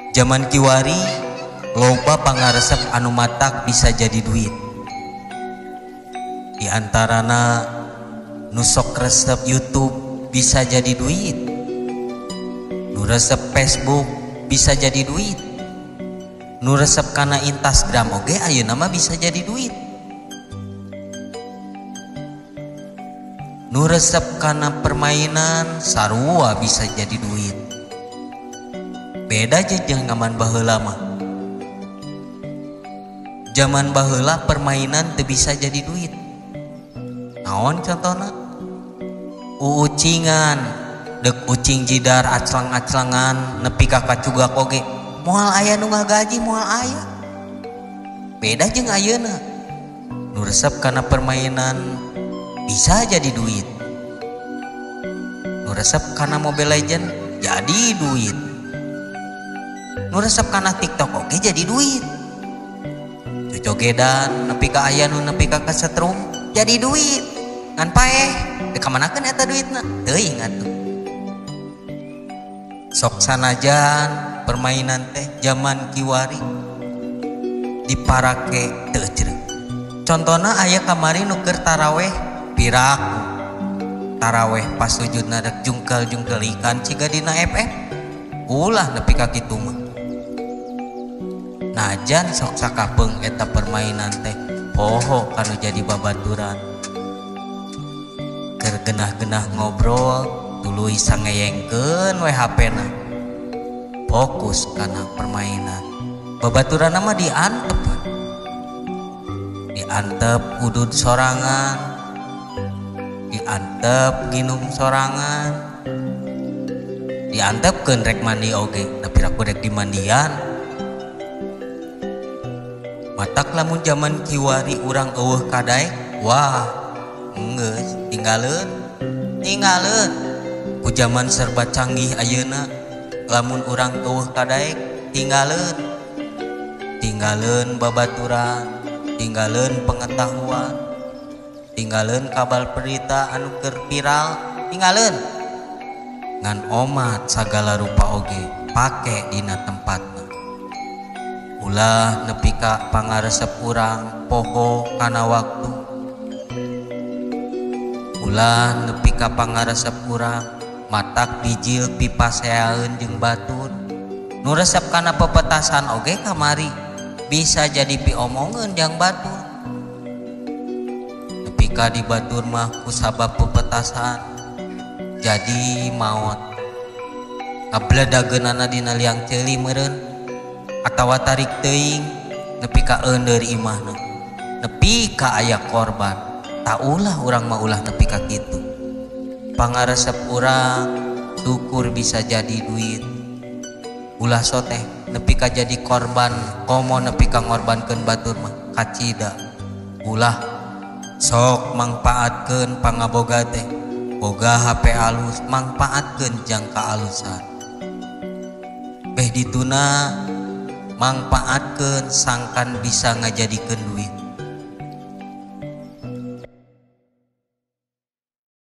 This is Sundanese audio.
Zaman kiwari loba pangaresep anu matak bisa jadi duit. Di antarana nu sok resep YouTube bisa jadi duit, nu resep Facebook bisa jadi duit, nu resep kana Instagram oge ayeuna mah bisa jadi duit, nu resep kana permainan sarua bisa jadi duit. Beda aja jeung zaman baheula mah. Zaman baheula permainan teu bisa jadi duit. Naon contohna? Uucingan, dek ucing jidar aclang-aclangan nepi ka kacugak oge moal aya nu ngagaji, moal aya. Beda jeung ayeuna. Nu resep kana permainan bisa jadi duit. Nu resep kana Mobile Legend jadi duit. Nu resep kana TikTok oge jadi duit. Cocogedan nepi ka aya nu nepi ka kasetrum jadi duit. Ngan paeh dek kamanakeun eta duitna? Teuing atuh. Sok sanajan permainan teh zaman kiwari diparake teu ecreuh. Contona aya kamari nu keur taraweh piraku. Taraweh pas sujudna rek jungkel-jungkel ikan ciga dina FF. Ulah nepi ka kitu mah. Najan sok sakapeung eta permainan teh poho kanu jadi babaturan. Keur genah-genah ngobrol tuluy sangeyengkeun we HP-na. Fokus kana permainan. Babaturanna mah diantep. Diantep udud sorangan, diantep nginum sorangan, diantepkeun rek mandi oge, tapi aku rek dimandian. Matak lamun zaman kiwari urang eueuh kadaek, wah, geus tinggaleun, tinggaleun. Ku zaman serba canggih ayeuna, lamun urang eueuh kadaek, tinggaleun. Tinggaleun babaturan, tinggaleun pengetahuan, tinggaleun kabal berita anu keur viral, tinggaleun. Ngan omat sagala rupa oge pake dina tempatna. Ulah nepi ka pangaresep urang poho kana waktu. Ulah nepi ka pangaresep urang matak dijil pipaseaeun jeung batur. Nu resep kana pepetasan oge kamari bisa jadi piomongeun jang batur. Nepi ka di batur mah kusabab pepetasan jadi maot. Ngabledageunana dina liang ceuli meureun atawa tarik teuing nepi ka eundeur imahna. Nepi ka aya korban. Tak ulah urang mah ulah nepi ka kitu. Pangaresep urang syukur bisa jadi duit. Ulah soteh nepi ka jadi korban komo nepi ka ngorbankeun batur mah kacida. Ulah sok mangpaatkeun pangaboga teh. Boga HP alus mangpaatkeun jangka alusan. Beh dituna mangpaatkeun sangkan bisa ngajadikeun